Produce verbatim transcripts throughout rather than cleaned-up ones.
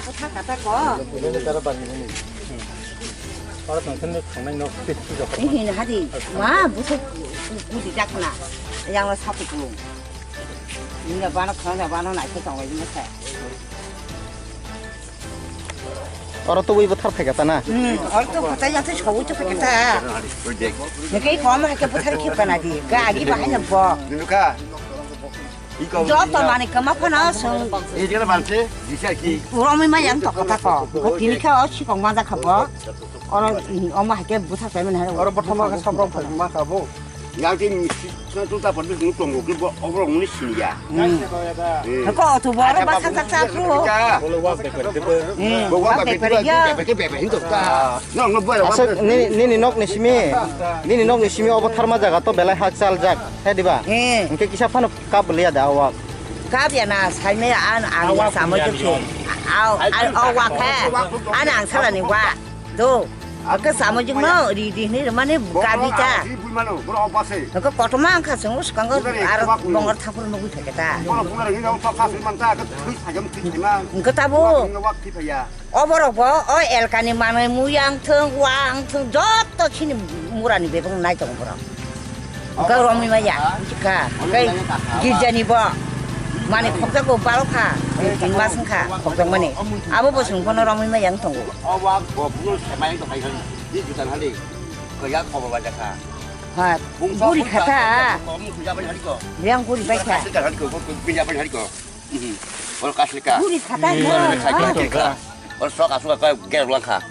Kotha kata ko. Ini cara bagi ini. Orang tongthokni thangnai nok fit fit jokha. Ini hadi. Ma, busu kudi jakna. Yang lo sapu kulung. Ini bana khana bana nai ko tong ini sa. Oro tubui bo thar phai kata na? Hmm, oro to kata ya to sogui to phai kata. Neke kom ha ke buthar khip kana di. Ga agi bahai na bo. Joto mani kama phano sung. Romwi ma yang to kata ko. Ko tini kha o sikong ma ja kha bo. Oro, mm, omo hai ke buthar pai mani hai. Oro bothoma khe sobrok phai ma kha bo. Yang tin sina tu ta padu sung tongo ke bo obo ngni sinya. Hmm. Ko tu bo oro basa ta ta pro. Hmm, bak bek pari ya. Nong no bo. Asa nini, nini nok ni simi, nini nok ni simi obo tharma jaga to belai ha chal jak, he diba? Hmm. Hingke kisa phano kap liya da awak. Kap ya na, sai me an ang samo jok se. Aw, aw, aw, wa khe. An ang sala ni wa. Do. Ake samo jok no, ri, ri, ni, mane, gabi ta. Ake kotoma ang kha sung, sukang ko, ar, bongar thapur nugui thake ta. Hingke ta bo. Oborok bo o elkani manwi muyang thung, wang thung, joto chini murani bebak nai tongo borok. Hwnkhe romwi maya, wngkha. Hwnkhe girjani bo mani khokjago balo kha, tin mas wngkha khokjakmani. Abo bo chwng bono romwi maya wng tongo. Ha, guri kha ta. Yang guri bai kha. Oro kaslika. Guri khata. Oro sok asuk ka ger langkha.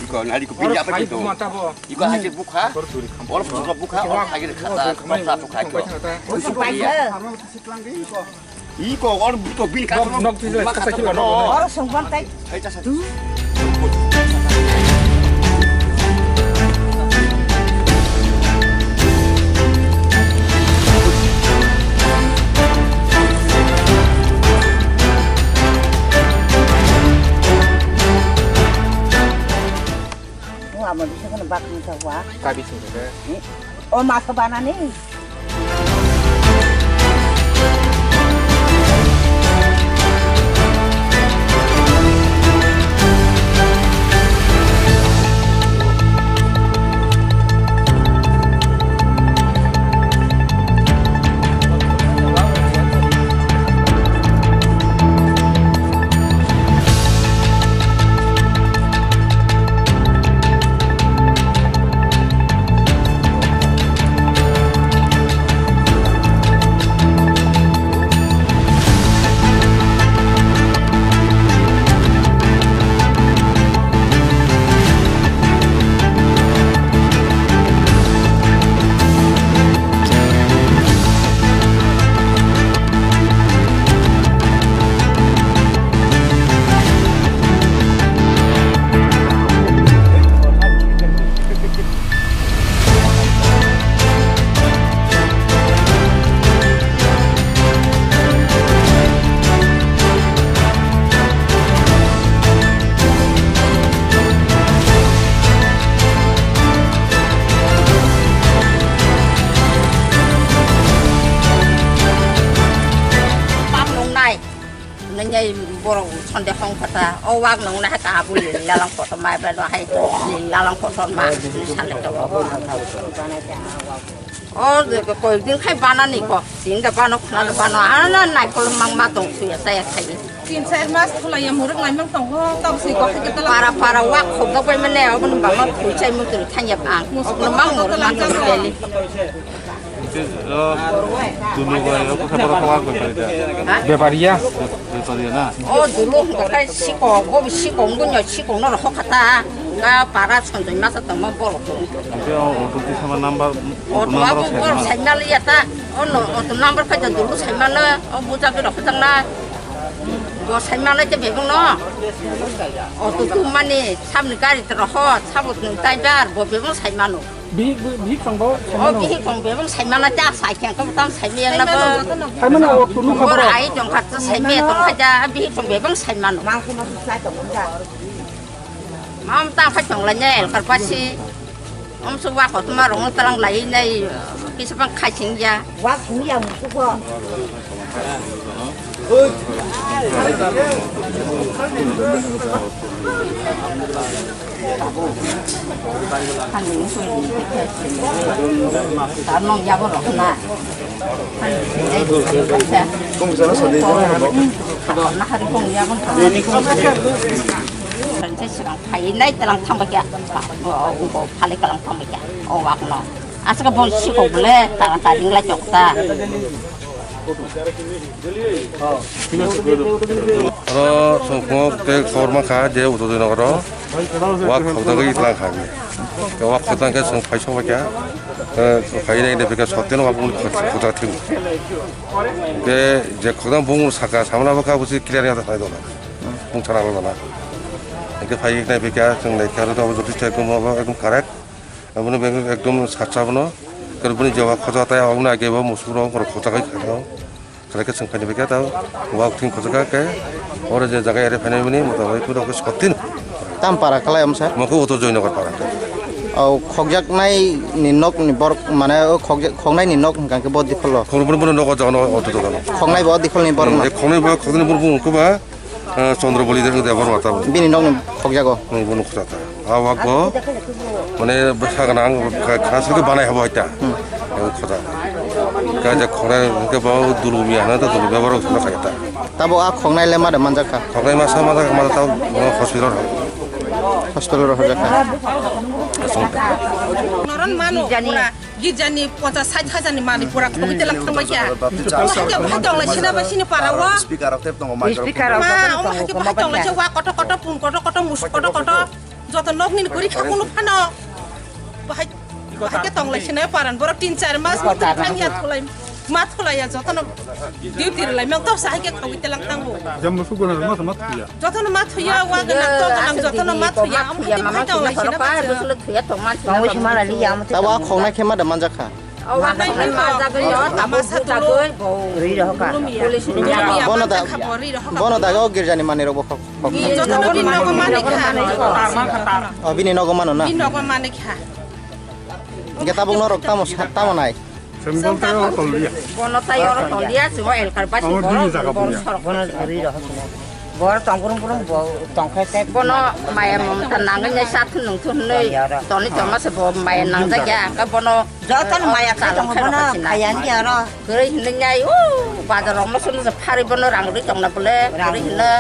Iko nari ko pinja apa itu? Iko haji bukha. Oro bukha bukha oro haji khata. Sok asuk ka iko. Iko oro iko bin ka. Nok tijle kata kilo nok. Oro songban tai. Wah, mau bisa kena bak muka wah. Kabi sih. Oh, masa bana nih. Nang nai borok sonde hong kata, o wak nang nai ka abu lili lalang kotor mai ba no hai to lili lalang kotor ma sale to. O de ko koi din khai bana ni ko, din da bano khna da bano, ana nai kol mang ma tong suya saya khai. Tin char mas khulaiya muruk nai mang tong ho, tab si ko khai ta. Para para wak khok da bai mane, o bun bang ma phui chai mutu thanya bang. Mang muruk ma tong beli. Ito, oh, dulu ba, oh, kata para kawan ko ito. Ha? Bepariya. Bepariya na. Oh, dulu ko kai siko, go siko, go nyo siko no ho kata. Ka para chon joi masa tong ma bol ko. Ito, oh, auto ti sama number, auto number ko bol sai mal ya ta. Oh, no, auto number ka dulu sai mal na. Oh, buta ko rok tang na. Go sai mal na te bebong no. Auto tu mani, samni gari te ho, sabo tu driver, bo bebong sai mal no. Bihik, bihik tong bo, o saimano. Bihik tong bebong saimana ta, sai khe ko tam sai yang na bo. Saimano, o tulu kha bor borok. Ai tong kha ta sai me tong kha ja, bihik tong bebong saimano. Mang khe ma sai tong ja. Mam ta kha tong la ne, kar pasi. Om su wa ko tuma rong talang lai nai. Kisa bang khai sing ya. Wak sing ya musugo. Tanong ya bo rok na. Na hari kong ya bo. Sai sigang khai nai talang thang ba kya. O, o, o, phale kalang thang ba kya. O wak no. Aswk bo sikok bole, ta, ta ring lai chok ta. Aro songkok te khobor mankha je Utojoy nogoro wak khobjagwi tlang kha. Wak khobjang khe chwng phai songbai kha. Phai nai de bikha sotten wak khobjak thim. Ke je khobjang bung saka samana bwkha busi clear ya thai dona. Bung sana dona. Ke phai nai bikha chwng nai kha ro joto chai kum abo ekdom correct. Aboni bagwi ekdom sacha bono, kebo bini jewa khoja tai, aboni age bo musuk rok borok khoja kai kha. Khlai khe chwng khaini bagwi ta, wak thing khoja kha khe, oro je jaga ere phainai mani, mota bai kuda khe sotin. Tam para khlai amsa? Mokhe Utojoy Nagar para. O khokjaknai ni nok ni borok, mane o khokjak-, khoknai ni nok hwnkha khe bo dikholo. Khoknai bono nogo jagano auto dogan. Khoknai bo dikhol ni borok na? Khoknai bo, khoknai borok bo kuba. Ah, Chandra Bali de, de bor mata bo. Bini nokni khokjago. Hmm, bo nukho ta. Ah, wak bo. Mane bwsa gana ang kha, kha sigi banai habo ita. Hmm. Ang khoda. Ka ja khora ke bo dulumia na ta dulumia borok sona kha ta. Tabo a khoknai le mada manjak kha. Khoknai masa mada mada ta hospital ha. Hospital ro hajak kha. Noron mano. Girjani ponchas sait hajar ni manwi pura khogwi telang thangbai kha. Bahai khe bahai tongla sina bai sini para o. Speaker rok tep tongo, microphone. Speaker rok Ma, tep omo tongo, hai khe bahai tongla se wa koto koto, pun koto koto, mus koto koto. Joto nok nini guri kha kunu phano. Bahai, bahai khe tongla sina paran borok tin char mas muitu thang ya thulai. Ma thulai ya jotono duty rwlai mang to bahai khe khogwi telang thango. Jam musu guna ma ma thuya. Jotono ma thuya, wa gwnang, to gwnang, jotono ma thuya, omo hai tongla sina ba. Tabo a khoknai khe ma da manjak kha. Khoknai khe ma da manjak kha. Rwi rohor kha. Police ni. Bono da, bono da o girjani manwi rok bo khok, khok. Jotono bini nogo manwi kha. O bini nogo mano na? Bini nogo manwi kha. Hingke tabuk norok tamo sa-, tamo nai? Chwng bo tei oro tonglia. Bono tai oro tonglia, chwng o elkar basi. Amo bini jaga bor buya. Bono rwi rohor. Bor tong brum brum bo tongkhe te bono maya mamta nangwi nai sa thun nung thun nui. Toni tongma se bo maya nangjak ya, hingke bono jotono maya kha tong bono khaya ni oro. Kwrwi hinwi nai o bazar rok no sunu se phari bono rang rwi tongna bole kwrwi hinwi.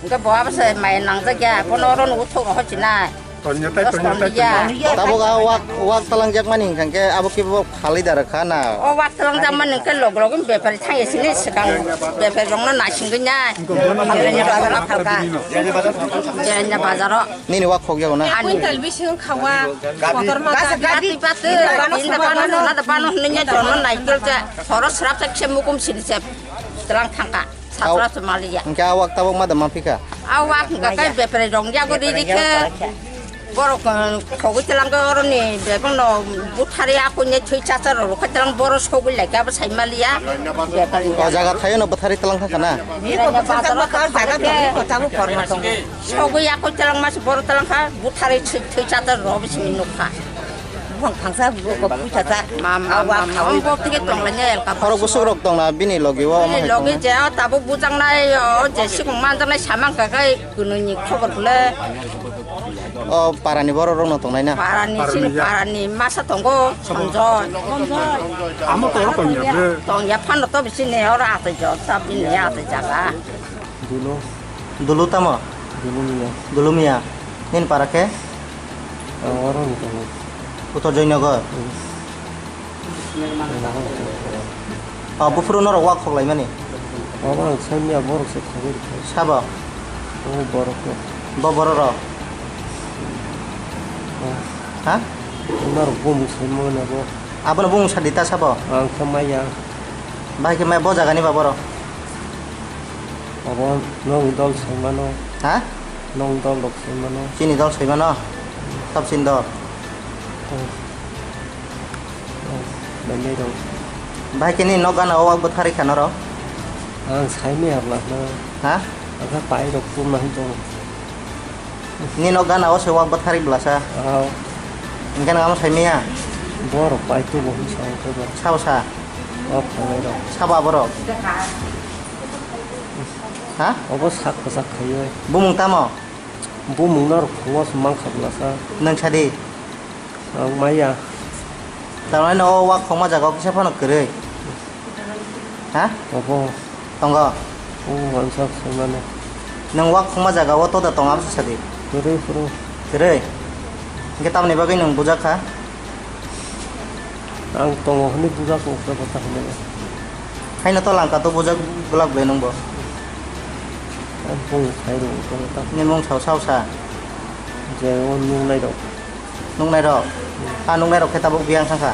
Hingke bo abo se maya nangjak ya, bono oro nugo thok rohor chinai. Tongya tai, tongya tai, tongya. Tabuk a wak, wak talangjak mani hingkha khe abo khe bo phalwi da rwkha na? O wak talangjak mani hingkhe log log bepari thangya sini swkang bepari rokno naisingwi nai. Jerenya bazar o. Nini wak khokjago na? Ani. Quintal bising khawa. Kotor ma gati patu. Inda bano, nada bano hinwi nya jono naikel ja. Soro srap sa khe mukum sini se. Tlang thangka. Sapraswk maliya. Hingke a wak tabuk ma da ma phika? A wak hingka khe bepre rong yago riri khe. Borok, eh, khogwi telang khe oroni bebak no buthari akuni thwi chacha rok rok khe telang boro sogwi lai khe abo sai maliya. Bepari. O jaga thaio no buthari telang kha kana? Bini ko buthar telang kha, jaga thaio ko tabuk korma tongo. Sogwi akuni telang mas boro telang kha buthari thwi, thwi chacha rok simi nukha. Buphang thangsa, buphang puisa ta. Ma, ma, ma, ma, ma, bok tike tong lai ne elka. Khorok bwswk rok tong na bini logi o, omo hai tong na. Bini logi je o tabuk bujang nai o je sikung manjak nai samang ka kai kunui ni khobor bole. O para ni borok rok no tong nai na. Para ni sini para ni masa tongo Sonjoy. Amo to oro tong ya bre. Tong ya phano to bisi ne oro atai jo ta bini atai jaga. Dulo. Dulu tamo? Dulu miya. Dulu miya. Nini para khe? Oro ni tamo. Uttor Joynagar? Hmm. O, buphuru norok wak khoklaimani? Abo ang saimya borok se khogwi rikha. Sabo? O borok no. Bo borok rok? O. Ha? Norok bumung saimani abo. Abono bumung sadi ta sabo? Ang khe maya. Bahai khe maya bo jagani ba borok? Abo nong dol saimano. Ha? Nong dol rok saimano. Chini dol saimano? Top sin dol. Oh. Oh, belai dol. Bahai khe ni nok gana o wak bwthari kha norok? Ang saimaya bwla no. Ha? Ang khe pai rok tum nang tong. Ni nok gana o se wak bwthari bwlasa? Oh. Hingke nang amo saimaya? Borok pai tubo hinwi sa wngkhe ba. Sao sa? O phalnai rok. Sabo aborok? Ha? Obo sak kwchak khaiwi. Bumung tamo? Bumung norok phungo se mankha bwlasa. Nwng sadi? Ang maya. Tamani o wak khongma jaga o kisa phano kwrwi? Ha? Obo. Tongo? O wansa khaimano. Nwng wak khongma jaga o toda tongo aboni sadi? Kwrwi phuru. Kwrwi? Hwnkhe tamoni bagwi nwng bujak kha? Ang tongo hwnwi bujak kha, ukra bwsa hwnwi. Haino to langka to bujak glak ble nwngbo. Ang bung khai rw tongo ta. Ni mung sao sao sa? Je o nungnai rok. Nungnai rok? A nungnai rok khe tabuk biyang thangkha?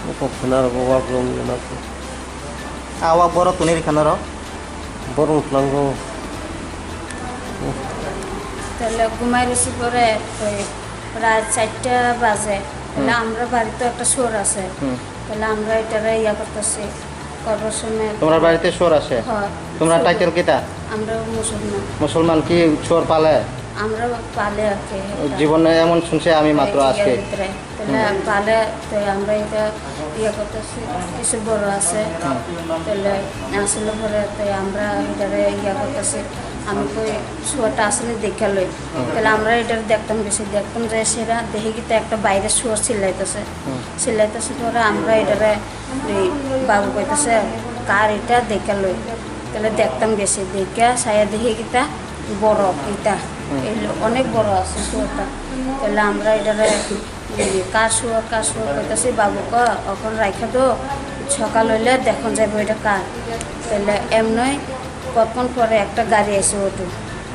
O kok khna rok o wak rong gana. A wak boro tuni rikha norok? Borok tlango. Tele gumai rwsi pore, oi, prai charta baje. Tele Hmm. Amra bari to ekta sor ase. Hmm. Tele amra etare iya kortasi, korbo somoy. Tomra bari te sor ase? Hoi. Tomra Sor. Title kita? Amra musulman. Musulman ki sor pale? Amra pale ar ki. Jibone emon sunse ami matro. Ei, iya ajke. Bhitore. Tele Hmm. Pale, te amra eta iya kortasi, kisu boro ase. Hmm. Tele asole pore te amra etare iya kortasi, ami koi suar ta asole dekha loi. Hmm. Tele amra etare dektam besi dektam je sera, dehi kita ekta baire suar silaitase. Hmm. Silaitase pore amra etare ei babu koitase, "Kar eta?" Dekha loi. Tele dektam besi dekha, saya dehi kita boro eta. Hmm. Ei lo-, onek boro ase suar ta. Tele amra etare Ei, kar suo, kar suo koitase, "Babu ko, okon raikha do, sokal oile dekhon jaibo eta kar." Tele emnoi kotkon pore ekta gari aise, auto.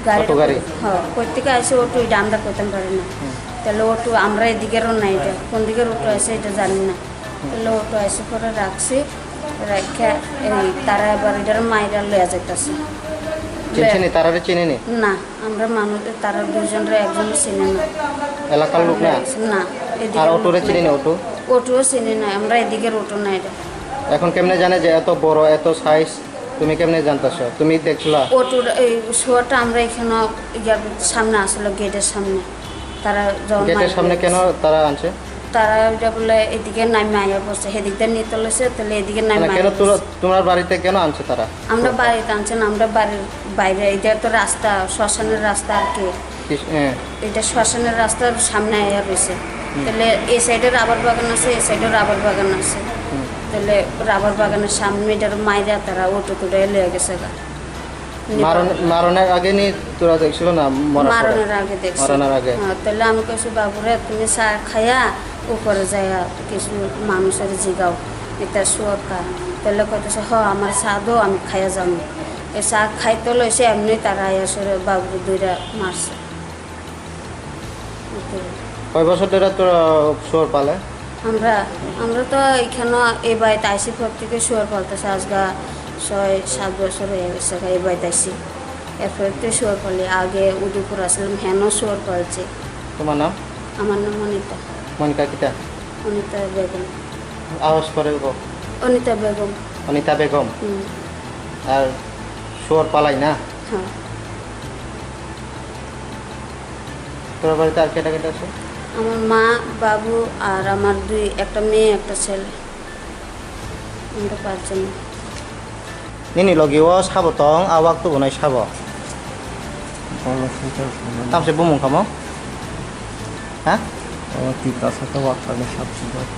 Gari Auto gari? Ho, koitike aise auto, ida amra koitam pare na. Hmm. Tele auto amra edike ro nai de, kon dike auto aise eta jani na. Hmm. Tele auto aise pore rakse, raikha, ei, tara ebar idar maira loya jaitase. Chinchini, tarare chinini? Na. Amra manuj, tara duijon re ekjon sini na. Elakar lok na? Na, edike Ar auto re lok sini na. Auto? Auto sini na, amra edike auto nai re. এখন কেমনে জানে যে এত বড়, এত সাইজ? তুমি কেমনে জানতেছো? তুমি দেখছিলা? Auto re, ei, suar ta amra ekheno, iya, samne asole, gate er samne. Tara jon Gate er mai samne re. কেন তারা আনছে? Tara oida bole edike naima aya borse, hedik de nitolese, tele edike naima মানে কেন aya তোরা, borse. তোমার বাড়িতে কেন আনছে তারা? Amra bari tanchen, amra bari baire, ida to rasta, shoshanor rasta ar ki. Kis-, eh. Ida shoshanor rastar samne aya roise. Hmm. Tele ei side e rubber bagan ase, ei side e rubber bagan ase. Hmm. Tele rubber baganor samne ida maira tara auto tude loya gese ga. মারণ-, মারণের আগে নি তোরা দেখছিল না মরার পরে? মারণের আগে দেখছি। মারণের আগে। হ্যাঁ, তাহলে আমি কইছি, "বাবুরে, তুমি চা খাইয়া উপরে যাইয়া কিছু মানুষের জিগাও, এটা শুয়োর কার।" তাহলে কইতেছে, "হ, আমার চা দো, আমি খাইয়া যাবো।" এ চা খাইতে লইছে, এমনি তারা আইয়া সরে বাবুরে দুইটা মারছে। কয় বছর ধরে তোরা শুয়োর পালে? আমরা, আমরা তো এখানে এই বাড়িতে আইসি পর থেকে শুয়োর পালতেছে, আজগা ছয় সাত বছর হয়ে গেছে এই বাড়িতে আইসি। এরপরে তো শুয়োর পালি, আগে উদয়পুর আসলাম, হেন শুয়োর পালছি। তোমার নাম? আমার নাম মনিতা। মনিকা কিতা? অনিতা বেগম। আওয়াজ করে গো। অনিতা বেগম। অনিতা বেগম? হুম। আর শুয়োর পালাই না? হ্যাঁ। তোর বাড়িতে আর কেটা কেটা আছে? আমার মা, বাবু আর আমার দুই, একটা মেয়ে, একটা ছেলে। Ang do parjon. Nini logi o sabo tong, a wak tubunai sabo. Bono singsa sabo. Tamse bumung kamo? Ha? O Tiprasa khe wak tangwi sab sibak.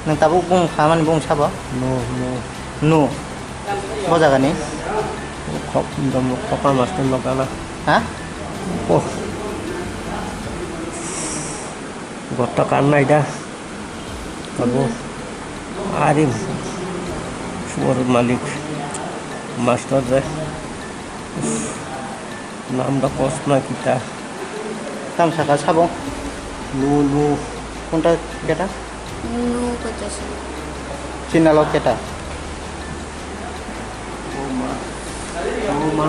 Nwng tabuk bumung khamani bumung sabo? No, no. No. Bo jagani? Khok, domo khopa master logana. Ha? Oh. Gotta kan naida. Abo ari suor malik master de. Nam da kosna kita. Tam saka sabo? Nu, nu. Kunta keta? Nu kota si. China lo keta? Oh, ma. Oh, ma.